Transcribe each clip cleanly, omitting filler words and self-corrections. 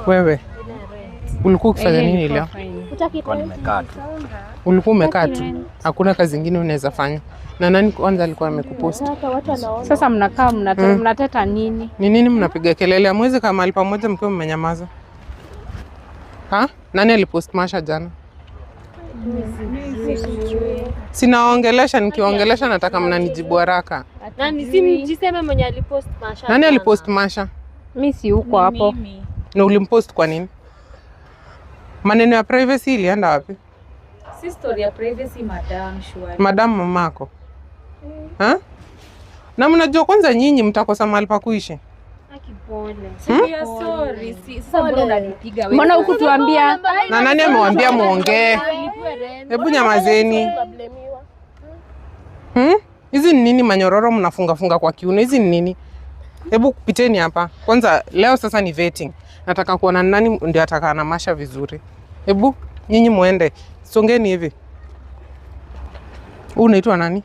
Wewe ulikuwa ukifanya nini leo? Kwa nimekaa tu. Ulikuwa umekaa tu, hakuna kazi ingine unaweza fanya? Na nani kwanza alikuwa amekupost? Sasa mnakaa mnateta nini? Ni nini mnapiga kelele? Hamwezi kama mahali pamoja mkiwa mmenyamaza. Ha? Nani alipost Masha jana? Sinaongelesha, nikiwaongelesha nataka mnanijibu haraka. Nani si mjiseme mwenye alipost Masha? Nani alipost Masha? Mi si huko hapo. Na ulimpost kwa nini? Maneno ya privacy ilienda wapi? Si story ya privacy, madam, surely. Madam mamako. Ha? Na mnajua kwanza nyinyi mtakosa mahali pa kuishi. We are sorry. Si, sasa mbona unanipiga wewe? Mbona hukutuambia? Na nani amewaambia muongee? Hebu nyamazeni. Hizi ni nini manyororo mnafunga funga kwa kiuno? Hizi ni nini? Hebu piteni hapa. Kwanza leo sasa ni vetting. Nataka kuona nani ndio atakaa na Masha vizuri. Hebu nyinyi muende. Songeni hivi. Wewe unaitwa nani?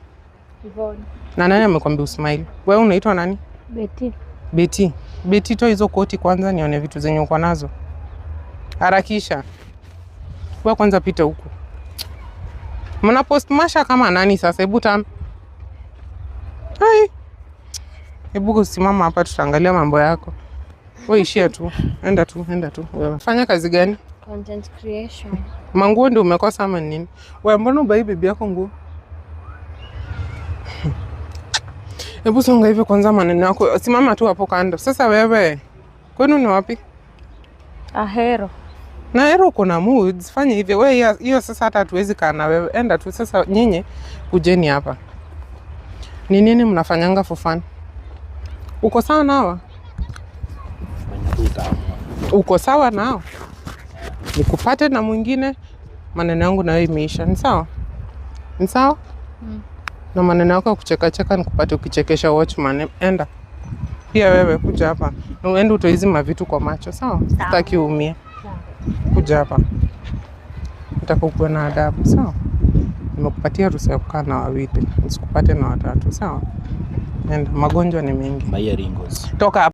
Yvonne. Na nani amekwambia usmile? Wewe unaitwa nani? Beti. Beti. Beti, toa hizo koti kwanza nione vitu zenye uko nazo. Harakisha. Wewe kwanza pita huku. Mna post Masha kama nani sasa? Hebu tano. Hai. Hebu kusimama hapa tutaangalia mambo yako. Wewe ishia tu. Enda tu, enda tu. Wewe fanya kazi gani? Content creation. Manguo ndio umekosa ama nini? Wewe mbona ubuy bibi yako nguo? Hebu songa hivi kwanza maneno yako. Simama tu hapo kando. Sasa wewe kwenu ni wapi? Ahero. Na Ahero uko na moods, fanya hivyo. Wewe hiyo sasa hata hatuwezi kaa na wewe. Enda tu sasa, nyinyi kujeni hapa. Ni nini mnafanyanga for fun? Uko sawa nawa? Mwenye tu utaamua. Uko sawa nao? Nikupate na mwingine, maneno yangu nayo imeisha. Ni sawa? Ni sawa? Na maneno yako ya kuchekacheka nikupate ukichekesha watchman. Enda. Pia wewe kuja hapa. Na uende utoe hizi mavitu kwa macho, sawa? Sitaki uumie. Kuja hapa. Nataka ukuwe na adabu, sawa? Nimekupatia ruhusa ya kukaa na wawili, nisikupate na watatu, sawa? Enda, magonjwa ni mengi. Buy ringos. Toka hapa.